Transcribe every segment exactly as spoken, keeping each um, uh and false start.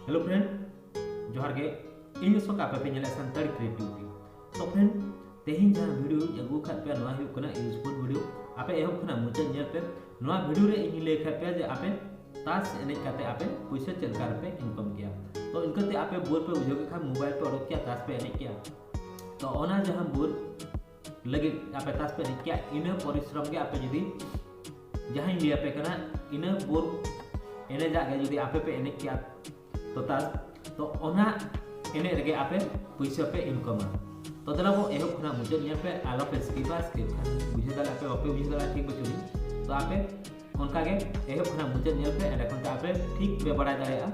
Hello friend, ᱡᱚᱦᱟᱨ ᱜᱮ᱾ ᱤᱧ ᱚᱥᱳᱠ, ᱟᱯᱮ ᱯᱮ ᱧᱮᱞᱮᱫ ᱥᱟᱱᱛᱟᱲᱤ Creativity᱾ ᱛᱚ friend, ᱛᱮᱦᱮᱧ ᱡᱟᱦᱟᱸ video ᱤᱧ ᱟᱹᱜᱩ ᱟᱠᱟᱫ ᱯᱮᱭᱟ, ᱱᱚᱣᱟ ᱦᱩᱭᱩᱜ ᱠᱟᱱᱟ useful video᱾ ᱟᱯᱮ ᱮᱦᱚᱵ ᱠᱷᱚᱱᱟᱜ ᱢᱩᱪᱟᱹᱫ ᱧᱮᱞ ᱯᱮ᱾ ᱱᱚᱣᱟ video ᱨᱮ ᱤᱧ ᱞᱟᱹᱭ ᱟᱠᱟᱫ ᱯᱮᱭᱟ ᱡᱮ ᱟᱯᱮ ᱛᱟᱥ ᱮᱱᱮᱡ ᱠᱟᱛᱮ ᱟᱯᱮ ᱯᱩᱭᱥᱟᱹ ᱪᱮᱫ ᱞᱮᱠᱟ ᱨᱮᱯᱮ income ᱠᱮᱭᱟ᱾ ᱛᱚ ᱤᱱᱠᱟᱹᱛᱮ ᱟᱯᱮ bore ᱯᱮ ᱵᱩᱡᱷᱟᱹᱣ ᱠᱮᱫ ᱠᱷᱟᱱ mobile ᱯᱮ ᱚᱰᱚᱠ ᱠᱮᱭᱟ, ᱛᱟᱥ ᱯᱮ ᱮᱱᱮᱡ ᱠᱮᱭᱟ᱾ ᱛᱚ ᱚᱱᱟ ᱡᱟᱦᱟᱸ bore ᱞᱟᱹᱜᱤᱫ ᱟᱯᱮ ᱛᱟᱥ ᱯᱮ ᱮᱱᱮᱡ ᱠᱮᱭᱟ, ᱤᱱᱟᱹ ᱯᱚᱨᱤᱥᱨᱚᱢ ᱜᱮ ᱟᱯᱮ ᱡᱩᱫᱤ, ᱡᱟᱦᱟᱸᱧ ᱞᱟᱹᱭ ᱟᱯᱮ ᱠᱟᱱᱟ, ᱤᱱᱟᱹ bore ᱮᱱᱮᱡᱟᱜ ᱜᱮ ᱡᱩᱫᱤ ᱟᱯᱮ ᱯᱮ ᱮᱱᱮᱡ ᱠᱮᱭᱟ, ᱛᱚ ᱛᱟᱥ, ᱛᱚ ᱚᱱᱟ ᱮᱱᱮᱡ ᱨᱮᱜᱮ ᱟᱯᱮ ᱯᱩᱭᱥᱟᱹ ᱯᱮ income ᱟ᱾ ᱛᱚ ᱫᱮᱞᱟ ᱵᱚ ᱮᱦᱚᱵ ᱠᱷᱚᱱᱟᱜ ᱢᱩᱪᱟᱹᱫ ᱧᱮᱞ ᱯᱮ, ᱟᱞᱚ ᱯᱮ skip ᱟ᱾ Skip ᱠᱷᱟᱱ ᱵᱩᱡᱷᱟᱹᱣ ᱫᱟᱲᱮᱭᱟᱜ ᱟᱯᱮ, ᱵᱟᱯᱮ ᱵᱩᱡᱷᱟᱹᱣ ᱫᱟᱲᱮᱭᱟᱜᱼᱟ, ᱴᱷᱤᱠ ᱵᱟᱹᱪᱩᱜ ᱟᱹᱱᱤᱡ᱾ ᱛᱚ ᱟᱯᱮ ᱚᱱᱠᱟ ᱜᱮ ᱮᱦᱚᱵ ᱠᱷᱚᱱᱟᱜ ᱢᱩᱪᱟᱹᱫ ᱧᱮᱞ ᱯᱮ, ᱮᱸᱰᱮ ᱠᱷᱚᱱ ᱛᱮ ᱟᱯᱮ ᱴᱷᱤᱠ ᱯᱮ ᱵᱟᱲᱟᱭ ᱫᱟᱲᱮᱭᱟᱜᱼᱟ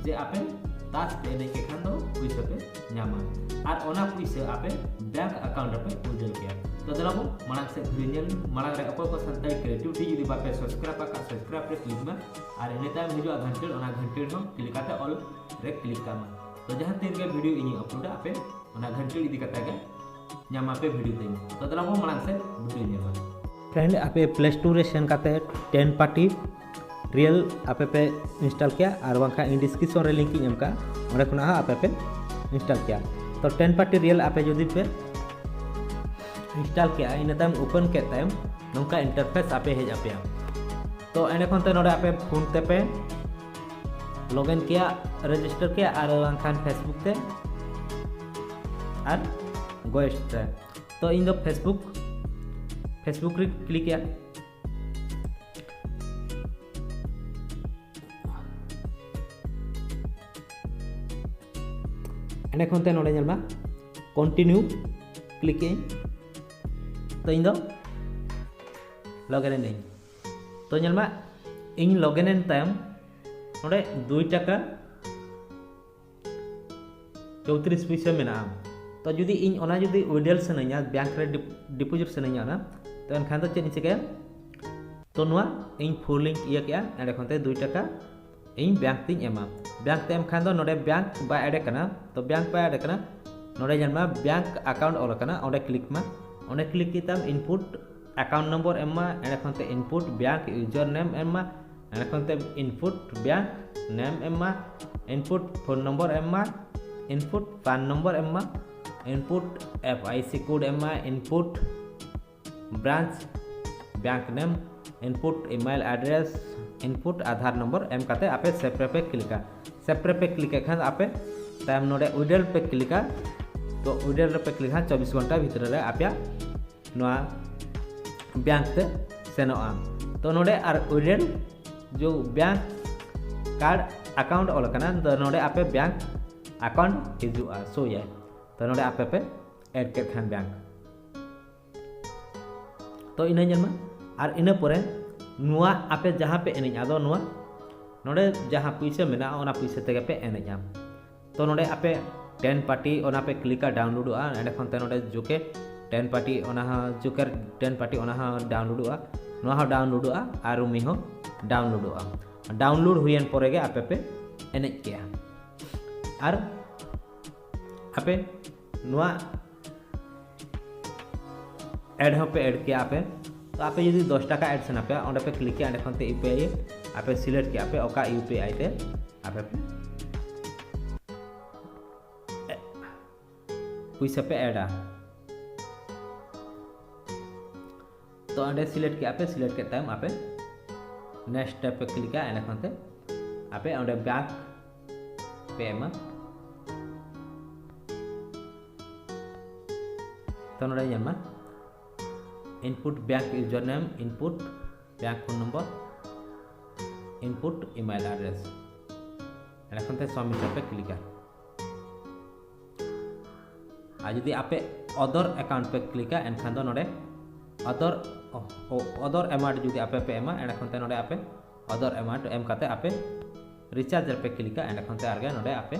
ᱡᱮ ᱟᱯᱮ ᱛᱟᱥ ᱯᱮ ᱮᱱᱮᱡ ᱠᱮ ᱠᱷᱟᱱ ᱫᱚ ᱯᱩᱭᱥᱟᱹ ᱯᱮ ᱧᱟᱢᱟ, ᱟᱨ ᱚᱱᱟ ᱯᱩᱭᱥᱟᱹ ᱟᱯᱮ bank account ᱨᱮᱯᱮ ᱩᱡᱟᱹᱲ ᱠᱮᱭᱟ᱾ ᱛᱚ ᱫᱮᱞᱟ ᱵᱚ ᱢᱟᱲᱟᱝ ᱥᱮᱫ video ᱧᱮᱞ ᱢᱟᱲᱟᱝ ᱨᱮ ᱚᱠᱚᱭ ᱠᱚ ᱥᱟᱱᱛᱟᱲᱤ Creativity ᱡᱩᱫᱤ ᱵᱟᱯᱮ subscribe ᱟᱠᱟᱫ, subscribe ᱨᱮ click ᱢᱮ, ᱟᱨ ᱤᱱᱟᱹ ᱛᱟᱭᱚᱢ ᱦᱤᱡᱩᱜᱼᱟ ᱜᱷᱟᱱᱴᱤ, ᱚᱱᱟ ᱜᱷᱟᱱᱴᱤ ᱦᱚᱸ click ᱠᱟᱛᱮ all ᱨᱮ click ᱠᱟᱜ ᱢᱮ᱾ ᱛᱚ ᱡᱟᱦᱟᱸ ᱛᱤᱱ ᱨᱮ video ᱤᱧᱤᱧ upload ᱟ, ᱟᱯᱮ ᱚᱱᱟ ᱜᱷᱟᱱᱴᱤ ᱤᱫᱤ ᱠᱟᱛᱮ ᱜᱮ ᱧᱟᱢ ᱟᱯᱮ video ᱛᱤᱧ᱾ ᱛᱚ ᱫᱮᱞᱟ ᱵᱚ ᱢᱟᱲᱟᱝ ᱥᱮᱫ video ᱧᱮᱞ ᱢᱟ᱾ Friend, ᱟᱯᱮ Play Store ᱨᱮ ᱥᱮᱱ ᱠᱟᱛᱮ ten party real ᱟᱯᱮ ᱯᱮ install ᱠᱮᱭᱟ, ᱟᱨ ᱵᱟᱝᱠᱷᱟᱱ ᱤᱧ description ᱨᱮ link ᱤᱧ ᱮᱢ ᱠᱟᱜᱼᱟ, ᱚᱸᱰᱮ ᱠᱷᱚᱱᱟᱜ ᱦᱚᱸ ᱟᱯᱮ ᱯᱮ install ᱠᱮᱭᱟ᱾ ᱛᱚ ten party real ᱟᱯᱮ ᱡᱩᱫᱤ ᱯᱮ install ᱠᱮᱜᱼᱟ, ᱤᱱᱟᱹ ᱛᱟᱭᱚᱢ open ᱠᱮᱫ ᱛᱟᱭᱚᱢ ᱱᱚᱝᱠᱟ interface ᱟᱯᱮ ᱦᱮᱡ ᱟᱯᱮᱭᱟ᱾ ᱛᱚ ᱮᱸᱰᱮ ᱠᱷᱚᱱ ᱛᱮ ᱱᱚᱰᱮ ᱟᱯᱮ phone ᱛᱮᱯᱮ login ᱠᱮᱭᱟ, register ᱠᱮᱭᱟ, ᱟᱨ ᱵᱟᱝᱠᱷᱟᱱ Facebook ᱛᱮ ᱟᱨ Ghost ᱛᱮ᱾ ᱛᱚ ᱤᱧ ᱫᱚ Facebook, Facebook ᱨᱮ click ᱮᱭᱟ᱾ ᱮᱸᱰᱮ ᱠᱷᱚᱱ ᱛᱮ ᱱᱚᱰᱮ ᱧᱮᱞ ᱢᱟ, continue click ᱟᱹᱧ᱾ ᱛᱚ ᱤᱧ ᱫᱚ login ᱮᱱᱟᱹᱧ᱾ ᱛᱚ ᱧᱮᱞ ᱢᱟ, ᱤᱧ login ᱮᱱ ᱛᱟᱭᱚᱢ ᱱᱚᱰᱮ ᱫᱩᱭ ᱴᱟᱠᱟ ᱪᱳᱭᱛᱨᱤᱥ ᱯᱩᱭᱥᱟᱹ ᱢᱮᱱᱟᱜᱼᱟ᱾ ᱛᱚ ᱡᱩᱫᱤ ᱤᱧ ᱚᱱᱟ ᱡᱩᱫᱤ withdraw ᱥᱟᱱᱟᱧᱟ, bank ᱨᱮ ᱰᱤᱯ-, deposit ᱥᱟᱱᱟᱧᱟ ᱚᱱᱟ, ᱛᱚ ᱮᱱᱠᱷᱟᱱ ᱫᱚ ᱪᱮᱫ ᱤᱧ ᱪᱤᱠᱟᱹᱭᱟ? ᱛᱚ ᱱᱚᱣᱟ ᱤᱧ full ᱤᱧ ᱤᱭᱟᱹ ᱠᱮᱜᱼᱟ, ᱮᱸᱰᱮ ᱠᱷᱚᱱ ᱛᱮ ᱫᱩᱭ ᱴᱟᱠᱟ ᱤᱧ bank ᱛᱤᱧ ᱮᱢᱟ᱾ Bank ᱛᱮ ᱮᱢ ᱠᱷᱟᱱ ᱫᱚ ᱱᱚᱰᱮ bank ᱵᱟᱭ ᱮᱰ ᱠᱟᱱᱟ, ᱛᱚ bank ᱵᱟᱭ ᱮᱰ ᱠᱟᱱᱟ, ᱱᱚᱰᱮ ᱧᱮᱞ ᱢᱟ bank account ᱚᱞ ᱟᱠᱟᱱᱟ, ᱚᱸᱰᱮ click ᱢᱟ᱾ ᱚᱸᱰᱮ click ᱠᱮᱫ ᱛᱟᱢ input account number ᱮᱢ ᱢᱟ, ᱮᱸᱰᱮ ᱠᱷᱚᱱ ᱛᱮ input bank user name ᱮᱢ ᱢᱟ, ᱮᱸᱰᱮ ᱠᱷᱚᱱ ᱛᱮ input bank name ᱮᱢ ᱢᱟ, input phone number ᱮᱢ ᱢᱟ, input PAN number ᱮᱢ ᱢᱟ, input FIC code ᱮᱢ ᱢᱟ, input branch, bank name, input email address, input Aadhaar number ᱮᱢ ᱠᱟᱛᱮ ᱟᱯᱮ save ᱨᱮᱯᱮ ᱠᱞᱤᱠᱟ᱾ Save ᱨᱮᱯᱮ ᱠᱞᱤᱠ ᱮᱫ ᱠᱷᱟᱱ ᱟᱯᱮ ᱛᱟᱭᱚᱢ ᱱᱚᱰᱮ withdraw ᱯᱮ ᱠᱞᱤᱠᱟ᱾ ᱛᱚ withdraw ᱨᱮᱯᱮ ᱠᱞᱤᱠ ᱠᱷᱟᱱ ᱪᱚᱵᱵᱤᱥ ᱜᱷᱚᱱᱴᱟ ᱵᱷᱤᱛᱨᱤ ᱨᱮ ᱟᱯᱮᱭᱟᱜ ᱱᱚᱣᱟ bank ᱛᱮ ᱥᱮᱱᱚᱜᱼᱟ᱾ ᱛᱚ ᱱᱚᱰᱮ ᱟᱨ withdraw ᱡᱚ bank card account ᱚᱞ ᱟᱠᱟᱱᱟ, ᱛᱚ ᱱᱚᱰᱮ ᱟᱯᱮ bank account ᱦᱤᱡᱩᱜᱼᱟ, ᱥᱳᱭᱟᱭ᱾ ᱛᱚ ᱱᱚᱰᱮ ᱟᱯᱮ ᱯᱮ add ᱠᱮᱫ ᱠᱷᱟᱱ bank, ᱛᱚ ᱤᱱᱟᱹ ᱧᱮᱞ ᱢᱮ᱾ ᱟᱨ ᱤᱱᱟᱹ ᱯᱚᱨᱮ ᱱᱚᱣᱟ ᱟᱯᱮ ᱡᱟᱦᱟᱸ ᱯᱮ ᱮᱱᱮᱡ, ᱟᱫᱚ ᱱᱚᱣᱟ ᱱᱚᱰᱮ ᱡᱟᱦᱟᱸ ᱯᱩᱭᱥᱟᱹ ᱢᱮᱱᱟᱜᱼᱟ, ᱚᱱᱟ ᱯᱩᱭᱥᱟᱹ ᱛᱮᱜᱮ ᱯᱮ ᱮᱱᱮᱡᱼᱟ᱾ ᱛᱚ ᱱᱚᱰᱮ ᱟᱯᱮ ten party ᱚᱱᱟ ᱯᱮ ᱠᱞᱤᱠᱟ, ᱰᱟᱣᱩᱱᱞᱳᱰᱚᱜᱼᱟ᱾ ᱮᱸᱰᱮ ᱠᱷᱚᱱ ᱛᱮ ᱱᱚᱰᱮ ᱡᱳᱠᱮ ten party ᱚᱱᱟ ᱦᱚᱸ, ᱡᱳᱠᱮᱨ ten party ᱚᱱᱟ ᱦᱚᱸ ᱰᱟᱣᱩᱱᱞᱳᱰᱚᱜᱼᱟ, ᱱᱚᱣᱟ ᱦᱚᱸ ᱰᱟᱣᱩᱱᱞᱳᱰᱚᱜᱼᱟ ᱟᱨ ᱨᱩᱢᱤ ᱦᱚᱸ ᱰᱟᱣᱩᱱᱞᱳᱰᱚᱜᱼᱟ᱾ ᱰᱟᱣᱩᱱᱞᱳᱰ ᱦᱩᱭᱮᱱ ᱯᱚᱨᱮ ᱜᱮ ᱟᱯᱮ ᱯᱮ ᱮᱱᱮᱡ ᱠᱮᱜᱼᱟ᱾ ᱟᱨ ᱟᱯᱮ ᱱᱚᱣᱟ add ᱦᱚᱸᱯᱮ add ᱠᱮᱜᱼᱟ ᱟᱯᱮ᱾ ᱛᱚ ᱟᱯᱮ ᱡᱩᱫᱤ ᱫᱚᱥ ᱴᱟᱠᱟ add ᱥᱟᱱᱟ ᱯᱮᱭᱟ, ᱚᱸᱰᱮ ᱯᱮ ᱠᱞᱤᱠ ᱠᱮᱜᱼᱟ, ᱚᱸᱰᱮ ᱠᱷᱚᱱ ᱛᱮ ᱤᱭᱩ ᱯᱤ ᱟᱭ ᱟᱯᱮ select ᱠᱮᱜᱼᱟ ᱯᱮ, ᱚᱠᱟ ᱤᱭᱩ ᱯᱤ ᱟᱭ ᱛᱮ ᱟᱯᱮ ᱯᱮ ᱯᱩᱭᱥᱟᱹ ᱯᱮ ᱮᱰᱟ᱾ ᱛᱚ ᱚᱸᱰᱮ select ᱠᱮᱜᱼᱟ ᱯᱮ, select ᱠᱮᱫ ᱛᱟᱭᱚᱢ ᱟᱯᱮ next ᱴᱮᱵ ᱯᱮ ᱠᱞᱤᱠᱟ, ᱮᱸᱰᱮ ᱠᱷᱚᱱ ᱛᱮ ᱟᱯᱮ ᱚᱸᱰᱮ bank ᱯᱮ ᱮᱢᱟ᱾ ᱛᱚ ᱱᱚᱰᱮ ᱧᱮᱞ ᱢᱟ, input bank username, input bank phone number, input email address᱾ ᱮᱸᱰᱮ ᱠᱷᱚᱱ ᱛᱮ submit ᱨᱮᱯᱮ ᱠᱞᱤᱠᱟ᱾ ᱟᱨ ᱡᱩᱫᱤ ᱟᱯᱮ other account ᱯᱮ ᱠᱞᱤᱠᱟ, ᱮᱱᱠᱷᱟᱱ ᱫᱚ ᱱᱚᱰᱮ other, other amount ᱡᱩᱫᱤ ᱟᱯᱮ ᱯᱮ ᱮᱢᱟ, ᱮᱸᱰᱮ ᱠᱷᱚᱱ ᱛᱮ ᱱᱚᱰᱮ ᱟᱯᱮ other amount ᱮᱢ ᱠᱟᱛᱮ ᱟᱯᱮ recharge ᱨᱮᱯᱮ ᱠᱞᱤᱠᱟ, ᱮᱸᱰᱮ ᱠᱷᱚᱱ ᱛᱮ ᱟᱨᱜᱮ ᱱᱚᱰᱮ ᱟᱯᱮ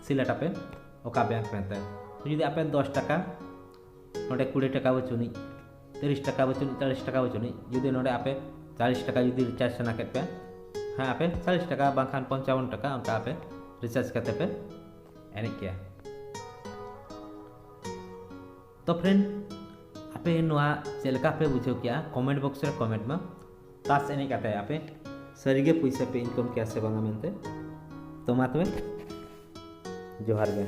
select ᱟᱯᱮ ᱚᱠᱟ bank ᱢᱮᱱᱛᱮ᱾ ᱡᱩᱫᱤ ᱟᱯᱮ ᱫᱚᱥ ᱴᱟᱠᱟ, ᱱᱚᱰᱮ ᱠᱩᱲᱤ ᱴᱟᱠᱟ ᱵᱟᱹᱪᱩᱜ ᱟᱹᱱᱤᱡ, ᱛᱤᱨᱤᱥ ᱴᱟᱠᱟ ᱵᱟᱹᱪᱩᱜ ᱟᱹᱱᱤᱡ, ᱪᱟᱞᱤᱥ ᱴᱟᱠᱟ ᱵᱟᱹᱪᱩᱜ ᱟᱹᱱᱤᱡ, ᱡᱩᱫᱤ ᱱᱚᱰᱮ ᱟᱯᱮ ᱪᱟᱞᱤᱥ ᱴᱟᱠᱟ ᱡᱩᱫᱤ recharge ᱥᱟᱱᱟ ᱠᱮᱫ ᱯᱮ, ᱦᱮᱸ, ᱟᱯᱮ ᱪᱟᱞᱤᱥ ᱴᱟᱠᱟ ᱵᱟᱝᱠᱷᱟᱱ ᱯᱚᱧᱪᱟᱵᱚᱱ ᱴᱟᱠᱟ ᱚᱱᱠᱟ ᱟᱯᱮ recharge ᱠᱟᱛᱮ ᱯᱮ ᱮᱱᱮᱡ ᱠᱮᱭᱟ᱾ ᱛᱚ friend, ᱟᱯᱮ ᱱᱚᱣᱟ ᱪᱮᱫ ᱞᱮᱠᱟ ᱯᱮ ᱵᱩᱡᱷᱟᱹᱣ ᱠᱮᱜᱼᱟ, comment box ᱨᱮ comment ᱢᱟ᱾ ᱛᱟᱥ ᱮᱱᱮᱡ ᱠᱟᱛᱮ ᱟᱯᱮ ᱥᱟᱹᱨᱤᱜᱮ ᱯᱩᱭᱥᱟᱹ ᱯᱮ ᱤᱱᱠᱟᱢ ᱠᱮᱭᱟ ᱥᱮ ᱵᱟᱝᱟ ᱢᱮᱱᱛᱮ᱾ ᱛᱚ ᱢᱟ ᱛᱚᱵᱮ, ᱡᱚᱦᱟᱨ ᱜᱮ᱾